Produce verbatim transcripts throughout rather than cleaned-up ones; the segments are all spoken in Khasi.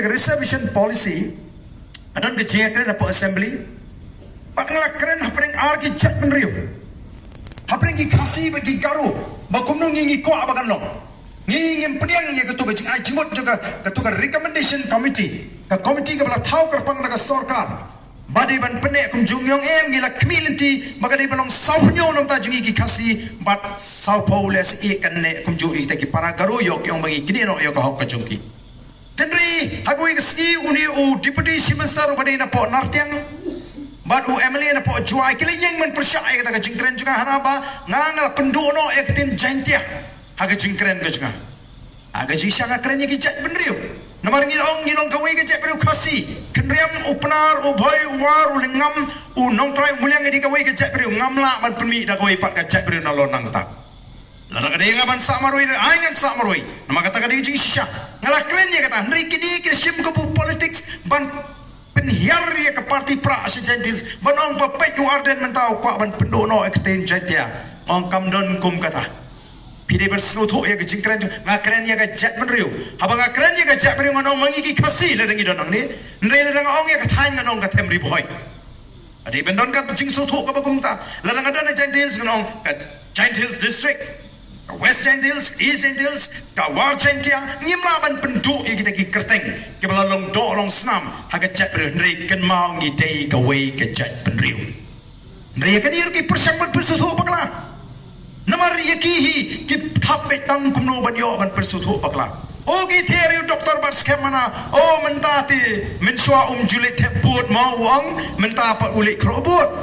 Ka reservation policy, ka don ka jingkren hapoh assembly. Bad nga la kren hapdeng ar ki jaitbynriew, hapdeng ki Khasi bad ki Garo, ba kumno ngi ngi kwah ba kan long. Ngi ngim pdiang ïa katu ka jingai jingmut jong ka, katu ka recommendation committee, ka committee kaba la thaw kyrpang da ka sorkar. Ba dei ban pynneh kumjuh, ngi ong em, ngi la khmih lynti ba ka dei ban long saw hynñiew namar ta jong ngi ki Khasi bad saw phew leh sa ïeh kan neh kumjuh ïa kita ki para Garo, ïoh ki ong ba ngi knieh noh ïa ka hok ka jong ki. Hynrei ha kawei ka sngi une u Deputy Chief Minister uba dei napoh Nartiang bad u M L A napoh Jowai ki la ïeng ban pyrshah ïa kata ka jingkren jong nga, hana ba nga, nga la pynduh noh ïa ka ktien Jaintia ha ka jingkren ka jong nga. Ha ka jingshisha nga kren ïa ki jaitbynriew. Namar ngi ong ngi long kawei ka jaitbynriew Khasi. Kynriam, u Pnar, u Bhoi, u War, u Lyngngam, u Nongtrai, u Muliang, ngi dei kawei ka jaitbynriew. Ngam lah ban pynmih da kawei pat ka jaitbynriew nalor nangta. Lada ka dei nga ban sah marwei, ai ngan sah marwei. Namar kata ka dei ka jingshisha. Nga la kren ïa kata, hynrei kine ki shim ka bu politics ban pynhiar ïa ka party Prah sha Jaintia Hills. Ban ong ba peit u Ardent mynta u kwah ban pynduh noh ïa ka ktien Jaintia. Ong kam don kum kata. Phi dei ban sngewthuh ïa ka jingkren jong nga, kren ïa ka jaitbynriew. Haba nga kren ïa ka jaitbynriew ngan ong ma ngi ki Khasi lada ngi don hangne. Hynrei lada nga ong ïa ka thaiñ ngan ong ka them Ri Bhoi. Ka dei ban don ka jingsngewthuh kaba kumta. Lada nga don ha Jaintia Hills ngan ong ka Jaintia Hills District, ka West Jaintia Hills, East Jaintia Hills, ka War Jaintia. Ngim lah ban pynduh ïa kita ki kyrteng kiba la long doh long snam ha ka jaitbynriew, hynrei kynmaw ngi dei kawei ka jaitbynriew. Hynrei ïa kane ruh ki pyrshang ban pynsngewthuh bakla. Namar ïa ki hi ki thap beit tang kumno ban ïoh ban pynsngewthuh bakla. O ki thiah ïa u doktor Batskhem mana, o mynta te mynshuwa um ju leit thep vote mo u ong, mynta pat u leit khroh vote.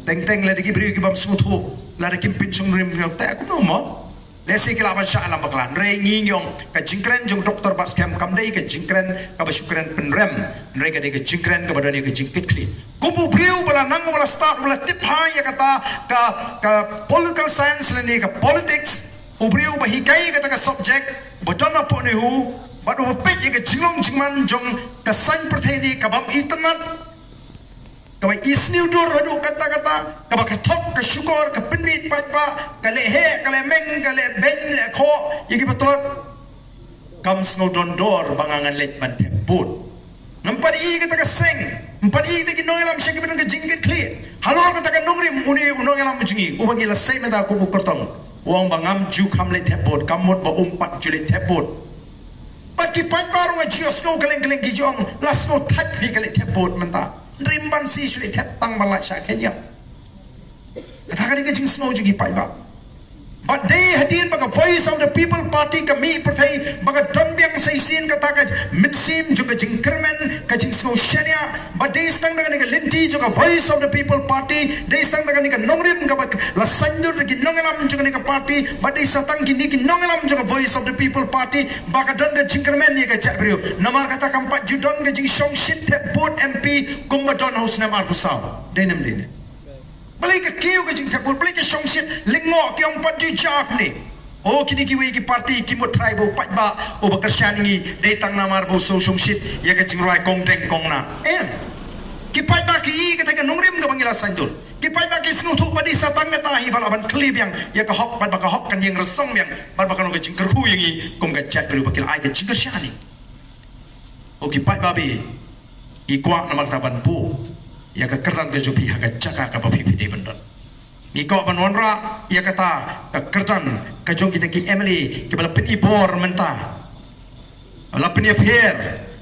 Teng teng lada ki briew ki bym sngewthuh, lada kim pynshong rim ïa te kumno mo. Lehse ki lah ban shah ïalam bakla. Hynrei ngi ngi ong ka jingkren jong doktor Batskhem kam dei ka jingkren kaba shu kren pynrem. Hynrei ka dei ka jingkren kaba don ïa ka jingkitkhlieh. Kum u briew ba la nang, ba la stad, ba la tip ha ïa kata ka, ka political science lane ka politics, u briew ba hikai kata ka subject, ba don hapoh NEHU, bad uba peit ïa ka jinglong jingman jong ka saiñ pyrthei ne ka bym itynnad, kaba isniewdur haduh katta katta, kaba ka thok ka shukor, ka pynmih paidbah, ka leh heh, ka leh meng, ka leh beiñ, leh khoh ïa kiba tlot. Kam sngew don dor ba nga ngan leit ban thep vote. Ngam pat i kata ka seng, ngam pat i kata ki nongïalam sha kiba don ka jingkitkhlieh. Halor kata ka nongrim une u nongïalam u jong ngi, uba ngi la sei mynta kum u kyrtong, u ong ba ngam ju kham leit thep vote, kam mut ba um pat ju leit thep vote. Bad ki paidbah ruh nga ju ïohsngew kylleng kylleng ki ju ong, la sngewthait phi ka leit thep vote mynta. Hynrei ym ban shu leit thep tang ban lait shah kheiñ ïa. Kata ka dei ka jingsngew jong ki paidbah. Bad dei hadien ba ka Voice of the People Party ka mih pyrthei, ba ka don biang sa shisien kata ka mynsiem jong ka jingkyrmen, ka jingsngew shaniah. Bad dei sa tang da kane ka lynti jong ka Voice of the People Party, dei sa tang da kane ka nongrim kaba la saiñdur da ki nongïalam jong kane ka party, bad dei sa tang kine ki nongïalam jong ka Voice of the People Party ba ka don ka jingkyrmen ïa ka jaitbynriew. Namar kata kam pat ju don ka jingshongshit thep vote M P kumba don ha u snem arphew saw. Dei ne ym dei ne? Balei ka kiew ka jingthep vote, balei ka shongshit? Lyngngoh ki ong pat ju jia kumne. O kine kiwei ki party ki mut trai ba u paidbah uba kyrshan ïa ngi, dei tang namar ba u shu shongshit ïa ka jingrwai kong deng kong na. Em. Ki paidbah ki i kata ka nongrim kaba ngi la saiñdur. Ki paidbah ki sngewthuh ba dei sa tang kata hi ba lah ban khlieh biang ïa ka hok, bad ba ka hok kan ïeng rasong biang, bad ba kan long ka jingkyrkhu ïa ngi kum ka jaitbynriew, ba ki la ai ka jingkyrshan ïa ngi. O ki paidbah ba i kwah namar kata ban buh ïa ka kyrdan ka jong phi ha ka jaka kaba phi phi dei ban don. Ngi kwah ban wanrah ïa kata ka kyrdan ka jong kita ki M L A kiba la pyn-i bor mynta. La pynïapher,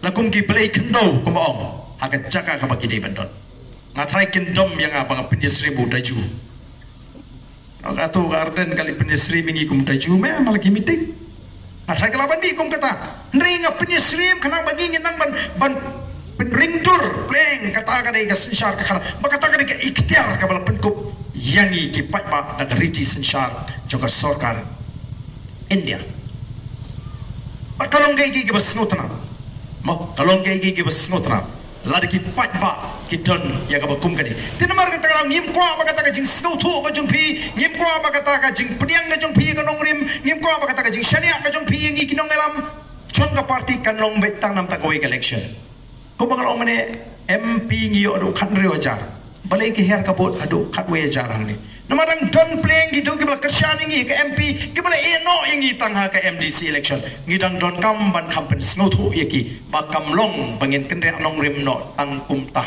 la kum ki blei khyndew kumba ong, ha ka jaka kaba ki dei ban don. Nga tharai kin dom ïa nga ba nga pynïasyriem u Daju. Kato ka Ardent ka leit pynïasyriem ïa ngi kum Daju, me ma la ki meeting. Nga tharai ka lah ban mih kum kata. Hynrei nga pynïasyriem khnang ba ngi ngin nang ban, ban pynringdur pleng, kata ka dei ka synshar ka khana, ba kata ka dei ka iktiar kaba la pynkup ïa ngi ki paidbah da ka riti synshar jong ka sorkar India. Bad ka long kaei kaei kaba sngewtynnat. Mo, ka long kaei kaei kaba sngewtynnat lada ki paidbah ki don ïa kaba kum kane. Te namar kata ka daw ngim kwah ba kata ka jingsngewthuh ka jong phi, ngim kwah ba kata ka jingpdiang ka jong phi ïa ka nongrim, ngim kwah ba kata ka jingshaniah ka jong phi ïa ngi ki nongïalam jong ka party kan long beit tang namar kawei ka election. Kumba nga la ong mynne, M P ngi ïoh haduh khathynriew hajar. Balei ki hiar ka vote haduh khatwei hajar hangne? Namar dang don pdeng kito kiba la kyrshan ïa ngi ka M P, kiba la ïehnoh ïa ngi tang ha ka M D C election. Ngi dang donkam ban kham pynsngewthuh ïa ki ba kam long ba ngin kynriah nongrim noh tang kumta.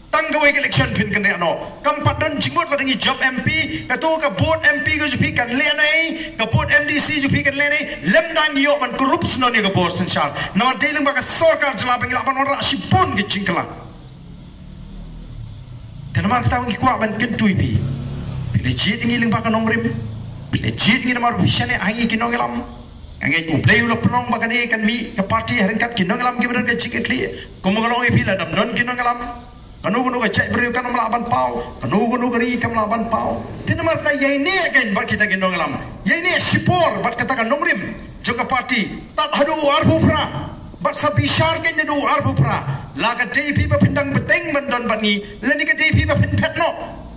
Tang kawei ka election phin kynriah noh. Kam pat don jingmut lada ngi jop M P, kato ka vote M P ka jong phi kan leh naei, ka vote M D C jong phi kan leh naei, lymda ngi ïoh ban kurup sngewbha ïa ka bor synshar. Namar dei lyngba ka sorkar jylla ba ngi lah ban wanrah shibun ki jingkylla. Te namar kata ngi kwah ban kyntu ïa phi. Phi la jied ïa ngi lyngba ka nongrim. Phi la jied ïa ngi namar phi shaniah ha ngi ki nongïalam. Nga ngeit U Blei u la pynlong ba kane kan mih ka party ha ryngkat ki nongïalam kiba don ka jingkitkhlieh. Kumba nga la ong ïa phi, lada ym don ki nongïalam, kano kano ka jaitbynriew kam lah ban paw, kano kano ka ri kam lah ban paw. Te namar kata ïaineh kein bad kita ki nongïalam, ïaineh shipor bad kata ka nongrim jong ka party. Tad haduh arphew phra, bad sa bishar kein naduh arphew phra. La ka dei phi ba phin dang bteng ban don bad ngi, lane ka dei phi ba phin phet noh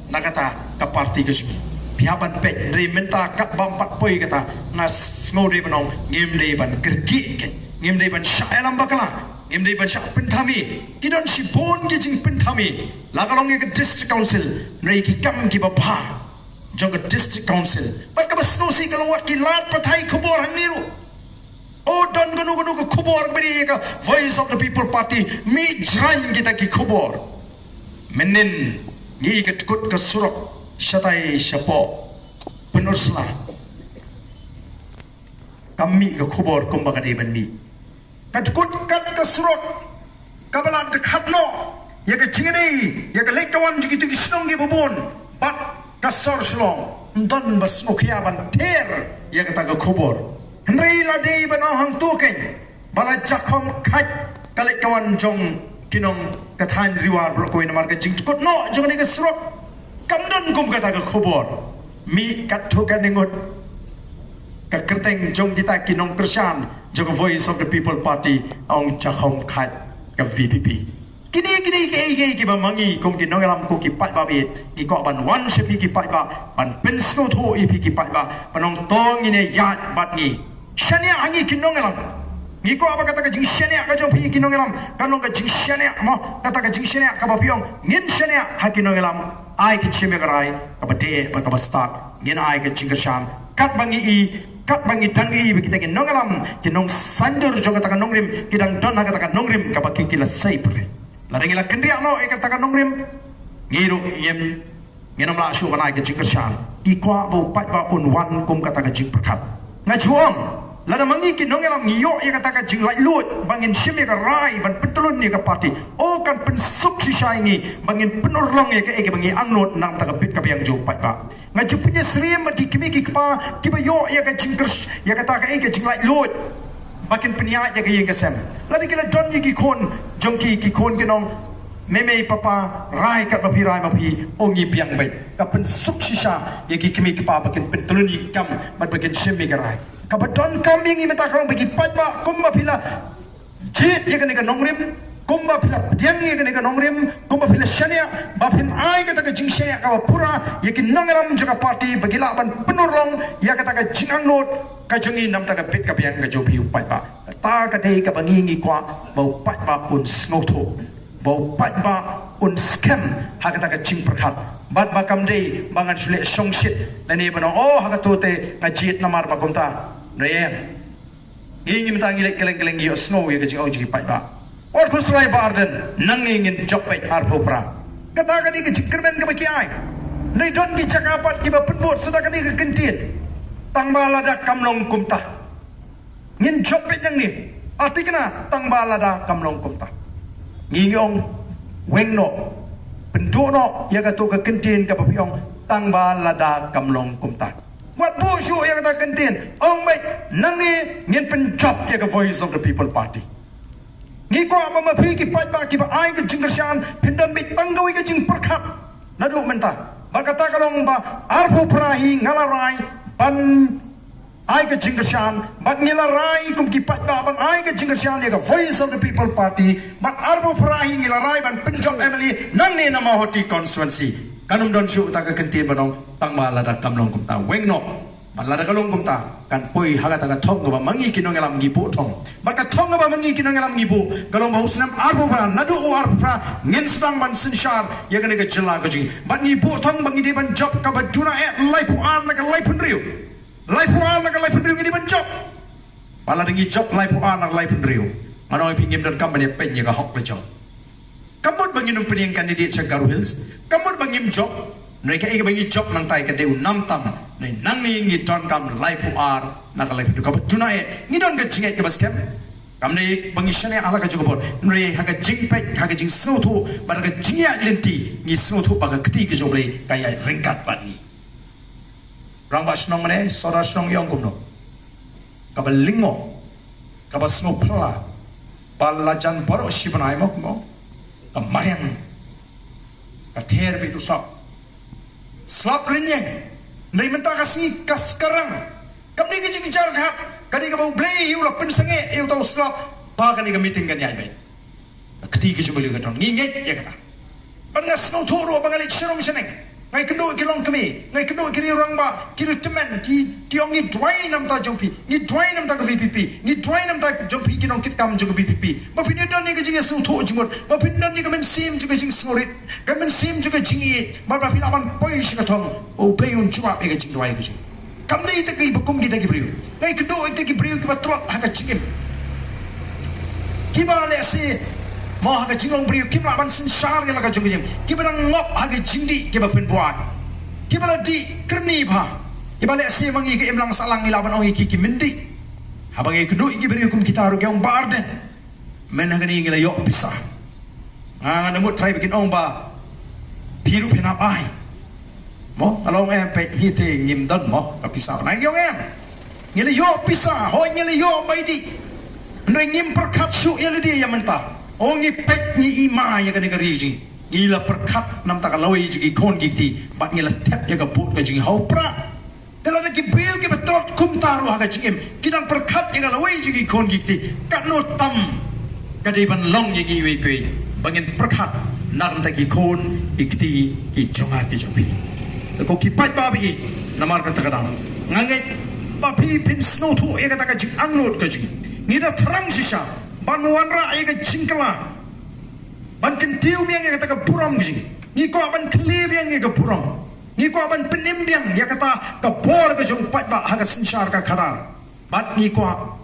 na kata ka party ka jong ngi. Phi hap ban peit, hynrei mynta katba ym pat poi kata, nga sngewdei ban ong, ngim dei ban kyrkieh kein, ngim dei ban shah ïalam bakla, ngim dei ban shah pynthame. Ki don shibun ki jingpynthame, la ka long ïa ka District Council, hynrei ki kam kiba bha jong ka District Council. Bad kaba sngewsih ka long wat ki lad pathai khubor hangne ruh. O, don kano kano ka khubor ba dei ïa ka Voice of the People Party, mih jrang kita ki khubor. Mynnin ngi ka dkut ka surok shatai shapoh Pynursla. Kam mih ka khubor kumba ka dei ban mih. Ka dkut kat ka surok kaba la dkhat noh ïa ka jingïadei, ïa ka leit ka wan jong kito ki shnong kiba bun bad ka sor Shillong. Ym don ba sngewkhia ban ther ïa kata ka khubor. Hynrei la dei ban ong hangto kein ba la jakhong khait ka leit ka wan jong ki nong ka thaiñ Ri War baroh kawei namar ka jingdkut noh jong kane ka surok. Kam don kum kata ka khubor. Mih katto katne ngut ka kyrteng jong kita ki nongkyrshan jong ka Voice of the People Party, ong jakhong khait ka V P P. Kine, kine kiei kiei kiba ma ngi kum ki nongïalam ko ki paidbah bad ngi kwah ban wan sha phi ki paidbah, ban pynsngewthuh ïa phi ki paidbah, ban ong to ngin ïaid bad ngi. Shaniah ha ngi ki nongïalam. Ngi kwah ba kata ka jingshaniah ka jong phi ki nongïalam kan long ka jingshaniah mo, kata ka jingshaniah kaba phi ong ngin shaniah ha ki nongïalam. Ai ka jingshim ïa ka rai kaba dei bad kaba stad. Ngin ai ka jingkyrshan katba ngi i, katba ngi dang i ba kita ki nongïalam, ki nongsaiñdur jong kata ka nongrim, ki dang don ha kata ka nongrim kaba ki, ki la sei pyrshah. Lada ngi la kynriah noh ïa kata ka nongrim, ngi ruh ngim, ngin ym lah shuh ban ai ka jingkyrshan. Ngi kwah ba u paidbah un wan kum kata ka jingpyrkhat. Nga ju ong, lada ma ngi ki nongïalam ngi ïoh ïa kata ka jinglaitluid ba ngin shim ïa ka rai ban pyntlun ïa ka party, o kan pynsuk shisha ïa ngi ba ngin pynurlong ïa kaei kaba ngi angnud na ka bynta ka bit ka biang jong u paidbah. Nga ju pynïasyriem bad ki kmie ki kpa kiba ïoh ïa ka jingkyrsh, ïa kata kaei ka jinglaitluid ba kin pynïaid ïa ka ïing ka sem. Lada ki la don ïa ki khun jong ki, ki khun kin ong, mei mei papa, rai katba phi rai ma phi, o ngi biang beit. Ka pynsuk shisha ïa ki kmie ki kpa ba kin pyntlun ïa ki kam bad ba kin shim ïa ka rai. Kaba donkam ïa ngi mynta ka long ba ki paidbah kumba phi la jied ïa kane ka nongrim, kumba phi la pdiang ïa kane ka nongrim, kumba phi la shaniah ba phin ai kata ka jingshaniah kaba pura ïa ki nongïalam jong ka party ba ki lah ban pynurlong ïa kata ka jingangnud ka jong ngi na ka bynta ka bit ka biang ka jong phi u paidbah. Kata ka dei kaba ngi, ngi kwah ba u paidbah un sngewthuh, ba u paidbah un skhem ha kata ka jingpyrkhat. Bad ba kam dei ba ngan shu leh shongshit lane ban ong, oh, ha kato te nga jied namar ba kumta. Ngi, ngi mynta ngi leit kylleng kylleng, ngi ïohsngew ïa ka jingong jong ki paidbah. Wat khuslai Bah Ardent, nangne ngin jop beit arphew phra. Kata ka dei ka jingkyrmen kaba ki ai. Ngi don ki jaka pat kiba pynbud sa da kane ka kyntien. Tang ba lada kam long kumta, ngin jop beit nangne. Artikna, tang ba lada kam long kumta. Ngi, ngi ong, weng noh, pynduh noh ïa kato ka kyntien kaba phi ong tang ba lada kam long kumta. Wat buh shuh ïa kata ka kyntien. Ong beit, nangne ngin pynjop ïa ka Voice of the People Party. Ngi kwah ba ma phi ki paidbah kiba ai ka jingkyrshan, phin don beit tang kawei ka jingpyrkhat naduh mynta. Bad kata ka long ba arphew phra hi nga la rai ban ai ka jingkyrshan, bad ngi la rai kum ki paidbah ban ai ka jingkyrshan ïa ka Voice of the People Party, bad arphew phra hi ngi la rai ban pynjop M L A nangne na Mawhati constituency. Kan ym don shuh kata ka kyntien ban ong tang ba lada kam long kumta. Weng noh. Bad lada ka long kumta, kan poi ha kata ka thong kaba ma ngi ki nongïalam ngi buh thong. Bad ka thong kaba ma ngi ki nongïalam ngi buh, ka long ba u snem arphew phra, naduh u arphew phra, ngin sdang ban synshar ïa kane ka jylla ka jong ngi. Bad ngi buh thong ba ngi dei ban jop kaba duna eh laiphew ar na ka laiphew hynriew. Laiphew ar na ka laiphew hynriew ngi dei ban jop. Bad lada ngi jop laiphew ar na ka laiphew hynriew, nga ong ïa phi, ngim donkam ban ïa peit ïa ka hok la jong. Ka mut ba ngin ym pynïeng candidate sha Garo Hills, ka mut ba ngim jop. Hynrei kaei kaba ngi jop nangtai ka dei u nam tam. Hynrei nangne ngi donkam laiphew ar na ka laiphew hynriew kaba duna eh. Ngi don ka jingngeit kaba skhem. Kam dei ba ngi shaniah ha la ka jong ka bor, hynrei ha ka jingpeit, ha ka jingsngewthuh bad ha ka jingïaid lynti, ngi sngewthuh ba ka kti ka jong U Blei ka ïaid ryngkat bad ngi. Rangbah shnong, mane sordar shnong, ïa ong kumno? Kaba lyngngoh, kaba sngewphylla, ba la jan baroh shi bnai, mo, mo. Ka mariang, ka ther beit u slap. Slap rynïeng. Hynrei mynta ka sngi ka skarang. Kam dei ka jingjia ka hat, ka dei kaba U Blei hi u la pynsangeh ïa uta u slap ba kane ka meeting kan ïaid beit. Ka kti ka jong U Blei ka don, ngi ngeit ïa kata. Bad nga sngewthuh ruh ba nga leit sha rong sha neng. Nga ïakynduh ki longkmie, nga ïakynduh ki rangbah, ki rangbah tymmen, ki, ki ong ngi duwai na ka bynta jong phi, ngi duwai na ka bynta ka V P P, ngi duwai na ka bynta jong phi ki nongkitkam jong ka V P P. Ba phin ïoh don ïa ka jingïasngewthuh jingmut, ba phin don ïa ka mynsiem jong ka jingsngewrit, ka mynsiem jong ka jingïeit, ba, ba phin lah ban poi sha ka thong, U Blei un jubab ïa ka jingduwai ka jong. Kam dei ïa kita kiba kum kita ki briew. Nga ïakynduh ïa kita ki briew kiba tlot ha ka jingim. Kiba lehse, mo, ha ka jinglong briew kim lah ban synshar ïa la ka jong ka jingim. Kiba dang ngop ha ka jingdih kiba pynbuaid. Kiba la dih kyrni bha. Kiba lehse ma ngi ka imlang sahlang ngi lah ban ong ïa ki, ki myndih. Haba nga ïakynduh ïa ki briew kum kita ruh ki ong Bah Ardent, mynta kane ngi la ïoh pisa. Nga, nga mut trai ba kin ong ba phi ruh phin hap ai. Mo, nga la ong em, peit ngi te ngim don mo ka pisa. Ngi ong em, ngi la ïoh pisa, hooid ngi la ïoh bai dih. Hynrei ngim pyrkhat shuh ïa lade ïa mynta. O, ngi peit, ngi ïma ïa kane ka ri jong ngi. Ngi la pyrkhat na ka bynta ka lawei jong ki khun ki kti, bad ngi la thep ïa ka vote ka jong ngi ha u prah. Te lada ki briew kiba tlot kumta ruh ha ka jingim ki dang pyrkhat ïa ka lawei jong ki khun ki kti, katno tam ka dei ban long ïa ngi iwei pa iwei ba ngin pyrkhat na ka bynta ki khun ki kti ki jong nga ki jong phi. Te ko ki paidbah ba ïeit, namar kata ka daw nga ngeit ba phi phin sngewthuh ïa kata ka jingangnud ka jong ngi. Ngi da thrang shisha ban wanrah ïa ka jingkylla, ban kyntiew biang ïa kata ka burom ka jong ngi. Ngi kwah ban kyntiew biang ïa ka burom. Ngi kwah ban pynim biang ïa kata ka bor ka jong u paidbah ha ka synshar ka khadar. Bad ngi kwah,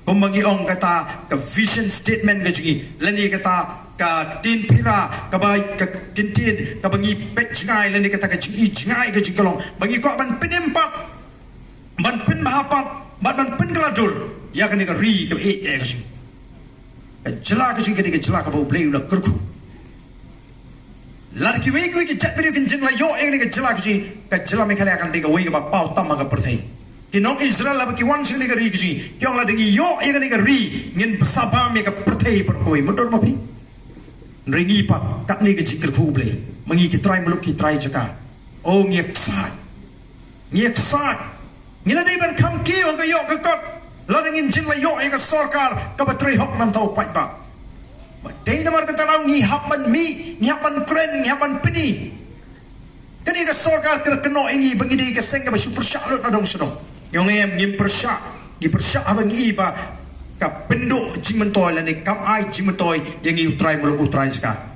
kumba ngi ong, kata ka vision statement ka jong ngi, lane kata ka ktien phira, kaba, ka ktien kaba ngi peit jngai, lane kata ka jingïeit jngai ka jong ka long ba ngi kwah ban pynim pat, ban pynbha pat, bad ban pynkylla dur ïa kane ka ri kaba ïeit ka jong ngi. Ka jylla ka jong ngi ka dei ka jylla kaba U Blei u la kyrkhu. Lada kiwei kiwei ki jaitbynriew kin jin la ïoh ïa kane ka jylla ka jong ngi, ka jylla Meghalaya kan dei kawei kaba paw tam ha ka pyrthei. Ki nong Israel haba ki wan sha kane ka ri ka jong ngi, ki ong, lada ngi ïoh ïa kane ka ri, ngin bsa bam ïa ka pyrthei baroh kawei. Mutdur ma phi? Hynrei ngi pat, katne ka jingkyrkhu U Blei, ma ngi ki trai muluk ki trai jaka. O, ngi ïaksaid. Ngi ïaksaid. Ngi la dei ban kham kiew ha ka ïoh ka kot lada ngin jin la ïoh ïa ka sorkar kaba trei hok na ka bynta u paidbah. Ba dei namar kata ka daw ngi hap ban mih, ngi hap ban kren, ngi hap ban pyni. Kane ka sorkar ka kynnoh ïa ngi ba ngi dei ka seng kaba shu pyrshah lut na dong sha dong. Ngi ong em, ngim pyrshah. Ngi pyrshah haba ngi i ba ka pynduh jingmyntoi lane kam ai jingmyntoi ïa ngi u trai muluk u trai jaka.